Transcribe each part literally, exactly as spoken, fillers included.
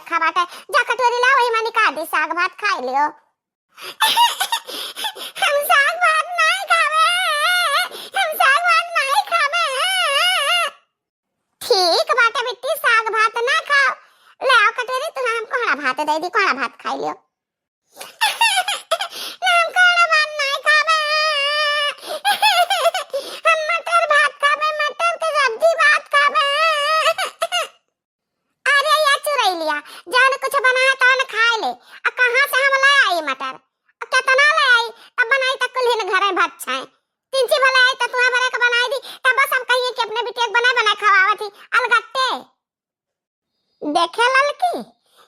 बट्ठा बाटे, जा कटोरी ला, वही में निकाल दी, साग भात खाई लियो। हम साग भात नाई खाबे, हम साग भात नाई खाबे। ठीक बाटे बिट्टी, साग भात ना खाओ। ले आओ कटोरी, तुम्हें हम कोहड़ा भात दे दी, कोहड़ा भात खाई लियो। ना, हम कोहड़ा भात नाई खाबे। हम मटर भात खाबे, मटर के सब्जी भात खाबे। अरे या चुरैलिया, जौन कुछ बनाए तौन खाए ले। आ कहाँ से हम ले आई मटर? आ केतना ले आई? तब बनाई त कुल्हिन घरे भच्छाए। तिनची भले आई त तुहे भरे के बनाई दी, तब बस हम कहिए कि अपने बिटिया के बनाए बनाए खवावत ही, अलगट्टे। देखे ललकी,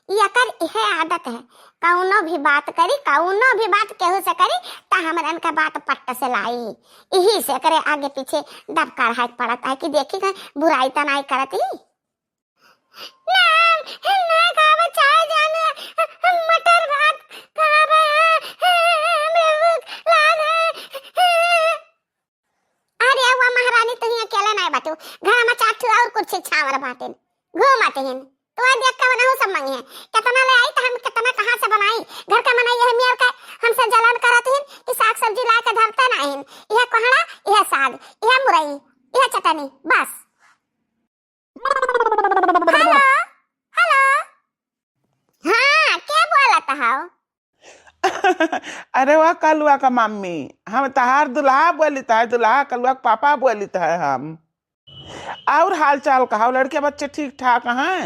ई एकर इहे आदत है, कौनो भी बात करी, कौनो भी बात केहू से करी, त हमरन के बात पट्ट से लाई। इही से एकरे आगे पीछे दबका रहा के पड़त है कि देखी कहीं बुराई त नाई करत ही। ना, ना खावे चाहे जाने, हम मटर भात खावे, हमरा भूख लागे। अरे हुआ महारानी, तुही अकेले नाई बाटू, घर में चार ठो और कुर्सी छावर बाटिन, घूमत हिन। तो देख के बनाऊ सब मंगी है, कितना ले आई तो हम कितना कहाँ से बनाई? घर का बनाई है मियर का, हमसे जलन करत हिन कि साग सब्जी ला के धरते ना हिन। यह कोहड़ा, यह साग, यह मुरई, यह चटनी, बस। हेलो, हेलो। हाँ, के बोलत हौ? अरे वाह, कलुआ का मम्मी, हम तहार दुल्हा बोलित है, दुल्हा कलुआ के पापा बोलित है हम। और हाल चाल कहा, लड़के बच्चे ठीक ठाक हैं?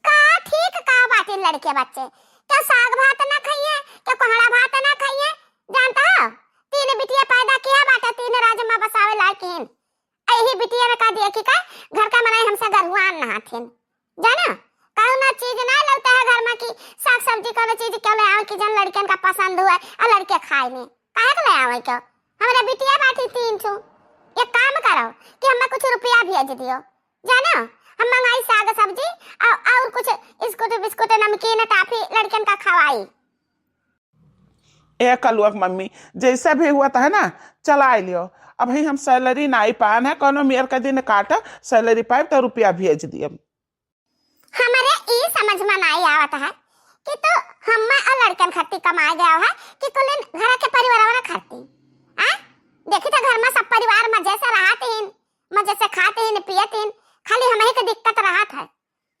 का ठीक का बाटे लड़के बच्चे? क्या साग भात ना खाइए, क्या कोहड़ा भात ना खाइए? जानता हो, तीन बिटिया पैदा किया बाटे, तीन राज में बसावे लायक हिन। यही बिटिया में का दिए कि का घर का मनई हमसे गरुआन नहाथिन। जाना, कौनो चीज ना लौटा है घर में कि साग सब्जी कौनो चीज क्यों ले आवे कि जन लड़कन का पसंद हुआ और लड़के खाए नहीं। काहे के ले आवे क्यों? हमरे बिटिया बाटी तीन ठो। एक काम करो कि हमें कुछ रुपया भेज दियो। जाना, हम मंगाई साग सब्जी और, और कुछ बिस्कुट बिस्कुट नमकीन टाफी लड़कन का खवाई। ए कलुआ के मम्मी, जैसा भी हुआ त है ना, चलाए लियो। अबहीं हम सैलरी नाई पान है, कौनो मेर का दिन काट सैलरी पाइब तो रुपया भेज दियब। हमरे ई समझ में नाई आवत है कि तू हम्मा और लड़कन खत्ती कमाए गया है कि कुलिन घर के परिवारवा खत्ती। आ? देखी तो घर में सब परिवार मजे से रहत हिन, मजे से खात हिन, पियत हिन, खाली हमही के दिक्कत रहत है।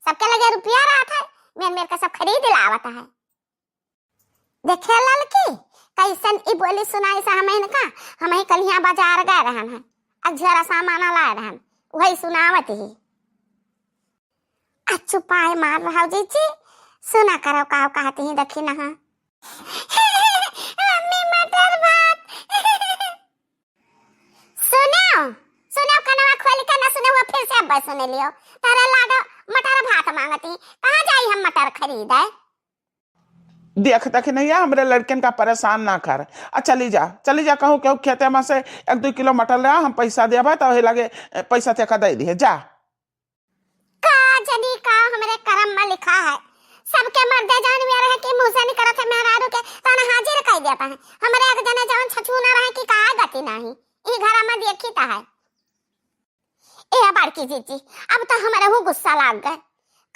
सबके लगे रुपया रहत है, मेर मेर का सब खरीद लावत है। देखे ललकी, कैसन ई बोली सुनाई से हमें इनका, हम ही कल यहाँ बाजार गए रहन है, अझरा सामान लाए रहन, वही सुनावत ही। आ चुपाए मार रहा जीजी, सुना करो का कहती ही, देखी ना। मम्मी मटर भात। सुनो, सुनो, कनवा खोल के ना सुने, वो फिर से अब्बे सुने लियो। तारा लाडो मटर भात मांगती, कहाँ जाई हम मटर खरीदे? देख, देख नैया, हमरे लड़कन का परेशान ना कर। आ चली जा, चली जा, कहूँ केहू खेते में से एक दो किलो मटर ले आ, हम पैसा देबे तो वही लगे, ए, पैसा तेका दे दिए, जा। का जनी का हमरे करम में लिखा है, सबके मर्दे जान में रहे कि मुँह से निकलत है मेहरारू के, तन हाजिर कर देता है। हमरे एक जने जवन छछूना रहे कि का गति नाही, ई घर में देखी ता है। ए बड़की जीजी, अब तो हमरे हूँ गुस्सा लाग गए।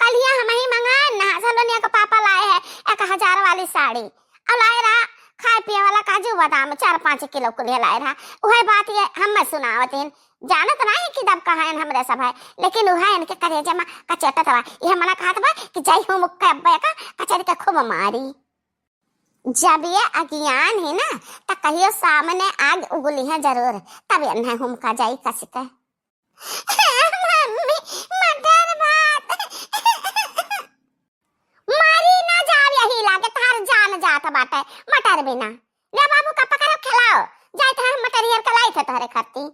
कलिया हम ही मंगाए ना, सलोनिया के पापा लाए हैं एक हजार वाली साड़ी, और लाए रहा खाए पिए वाला काजू बादाम चार पाँच किलो कुलिया लाए रहा। वही बात ये हम सुनावत हैं, जानत नहीं कि दब कहाँ हैं हमरे सब है, लेकिन वह इनके करेजे में कचेटत बा। ये मना कहत बा कि जाई हूँ मुक्के अब्बे का कचेट के खूब मारी। जब ये अज्ञान है ना, त कहियो सामने आग उगली है जरूर, तब इन्हें हुमका जाई कस के। मम्मी, मटर भात। मरी ना जाव, यही लागे तार जान जात बाटे मटर बिना। ले बाबू का पकड़ो, खिलाओ, जाए तो हम मटर हियर के लाई थे तोहरे खाती।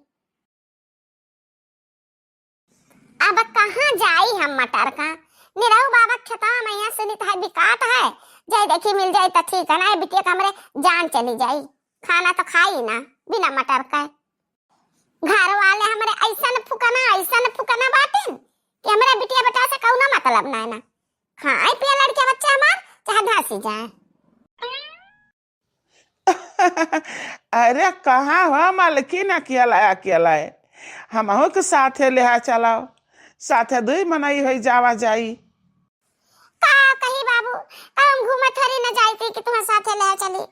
अब कहाँ जाई हम मटर का? निरहू बाबा खेतवा में यहाँ सुनित है बिकात है, जाए देखी मिल जाई तो ठीक है, ना बिटिया के हमरे जान चली जाई, खाना तो खाई ना बिना मटर का। घर वाले हमरे ऐसन फुकना, ऐसन फुकना बाटिन कि हमरे बिटिया बेटा से कौनो मतलब ना है ना। खाए पिए लड़के बच्चे हमार चाहे धासी जाए। अरे कहाँ हो मालकिन, अकेला है, अकेला है। हमहू के साथे लेहा चलाओ, साथे दुई मनई होई जावा जाई। का हम घूमे थोड़ी न जाई थी कि तुम्हें साथे ले चली।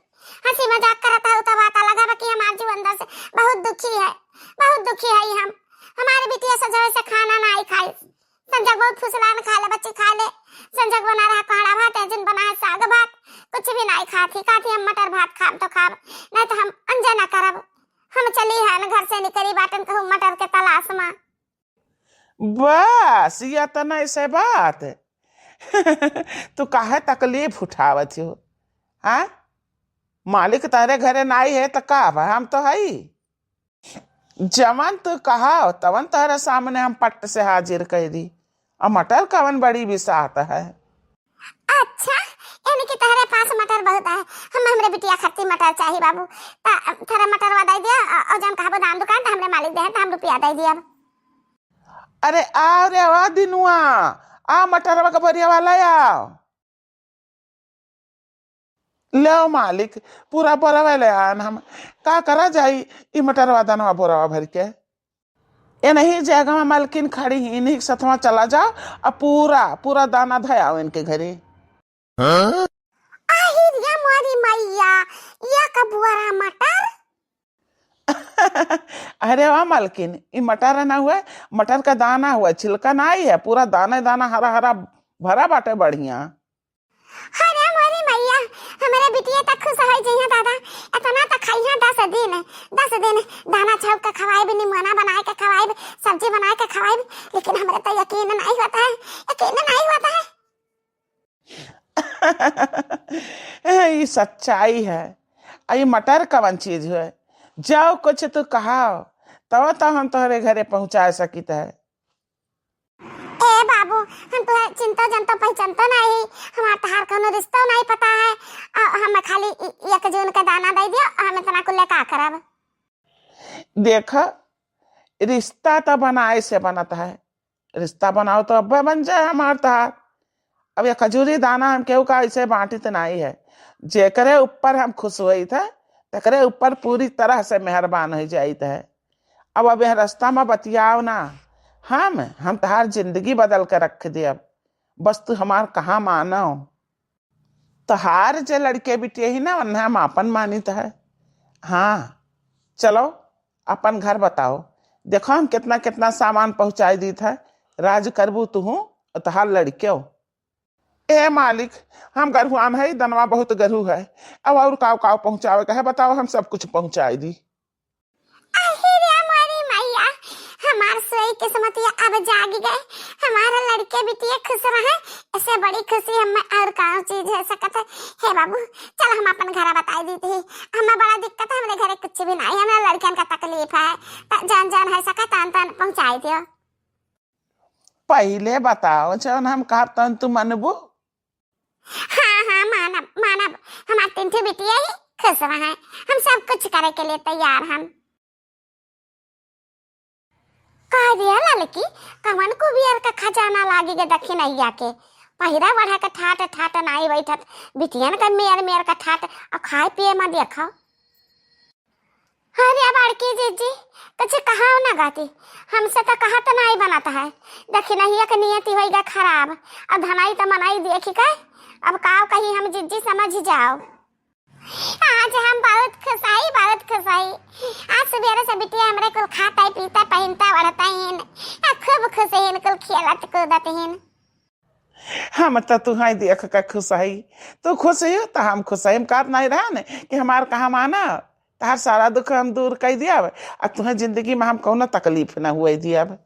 हंसी मजाक करत है, तो बात अलग है, बाकी हमार जीव अंदर से बहुत दुखी है, बहुत दुखी है हम। हमारे बिटिया सजवे से खाना नाई खाई, संजग बहुत फुसलान खा ले, बच्ची खा ले, संजग बना रहा कोहड़ा भात, है जिन बना है साग भात, कुछ भी नाई खाती। कहती हम मटर भात खाब तो खाब, नहीं तो हम अंजे ना करब। हम चली है न घर से निकली बाटन कहूँ मटर के तलाश मा। बस, ये तना ऐसे बात। तू काहे तकलीफ उठावत हो? हाँ, मालिक तारे घरे नाई है तो का बा, हम तो हई। जवन तू कहा तवन तोहरे सामने हम पट से हाजिर कर दी। और मटर कवन बड़ी बिसात है। अच्छा, यानी कि तोहरे पास मटर बहुत है। हम, हमरे बिटिया खातिर मटर चाही बाबू। ता थोड़ा मटरवा दे दिया, अ-, और जन कहबो दाम दुकान, तो हमरे मालिक दे हैं, तो हम रुपया दे दिया। अरे आओ रे, आओ दिनुआ, आ मटरवा के बोरिया वाला आओ। ले आओ मालिक, पूरा बोरवा ले आन हम। का करा जाई ई मटरवा दनवा बोरवा भर के? ए नहीं जगह में मलकिन खड़ी ही, इन्हीं के सथवा चला जाओ, अब पूरा, पूरा दाना धयाओ इनके घरे। हाँ? आही रे मोरी मैया, ये का बोरा मटर? अरे वाह मालकिन, ई मटर ना हुआ, मटर का दाना हुआ, छिलका नाई है, पूरा दाना दाना हरा हरा भरा बाटे बढ़िया। अरे मोरी मैया, हमरे बिटिया तक खुश हो जइहा दादा, इतना तक खाइहा दस दिन, दस दिन दाना छौंक के खवाइब, निमोना बनाए के खवाइब, सब्जी बनाए के खवाइब, लेकिन हमरे तो यकीन नहीं होता है, यकीन नहीं होता है। ई सच्चाई है। आ ई मटर कवन चीज है? जाओ कुछ तू कहाओ, तब तो हम तोहरे घरे पहुँचा सकित है। ए बाबू, हम तोहरे चिंता जनता पहचानता नहीं, हमार तहार कोनो रिश्ता नहीं पता है। आ, हम खाली इ-, एक जून के दाना दे दियो, हम इतना कुल का करब? देख, रिश्ता तो बनाए से बनत है, रिश्ता बनाओ तो अब्बे बन जाए हमार तहार। अब ये खजूरी दाना हम केहू का ऐसे बांटित नहीं है। जेकरे ऊपर हम खुश होइत है, तेकरे ऊपर पूरी तरह से मेहरबान हो जाइत है। अब, अब यह रास्ता में बतियाओ ना, हम, हम तहार जिंदगी बदल के रख देब। बस तू हमार कहा मानो। तहार जे लड़के बिटिया ही ना, उन्हें हम आपन मानित है। हाँ, चलो, अपन घर बताओ। देखो, हम कितना, कितना सामान पहुँचाई दीत है। राज करबू तुहूँ और तहार लड़क्यो। ए मालिक, हम गरुआन है, दनवा बहुत गरु है। अब और काव, काव पहुँचावे का है, बताओ, हम सब कुछ पहुँचाई दी। अरे रे मोरी मैया, हमार सोई किस्मतिया अब जाग गए। हमारा लड़के बिटिया खुश रहे, ऐसे बड़ी खुशी हमें और कौन चीज है सकत है। हे बाबू, चल हम अपन घर बताई दीत ही। हमें बड़ा दिक्कत है, हमरे घरे कुछ भी नहीं है, हमरा लड़कन का तकलीफ है। त जौन जौन है सकत तौन तौन पहुँचाई दियो। पहिले बताओ जौन हम कहब तौन तू मनबू? हाँ, हाँ, मानब, मानब। हमार तीन ठे बिटिया ही खुश रहे, हम सब कुछ करे के लिए तैयार हम। कह दिया ललकी, कवन कुबियर का खजाना लागी गे दखिनैया के। पहिरा बढ़ा के ठाट ठाट नाई बैठत, बिटियन का मेर मेर का ठाट, और खाए पिए में देखो। अरे बड़की जीजी, कुछ कहाओ ना गाती, हमसे तो कहत नाई बनत है। दखिनैया के नियति होई गा खराब, अब धनाई तो मनाई देखी के, अब काव कही हम जीजी समझ जाओ। आज हम बहुत खुश हई, बहुत खुश हई। आज सुबेरे से बिटिया हमरे कुल खाता, पीता, पहिनता, ओढ़ता हिन। आ खूब खुश हिन, कुल खेलत कूदत हिन। हम त तुहई देख के खुश हई। तू खुश हो त हम खुश हई। हम कहत नहीं रहन कि हमार कहा माना, तहार सारा दुख हम दूर कई दियाब, आ तुहें जिंदगी में हम कौनो तकलीफ न हुए दियाब।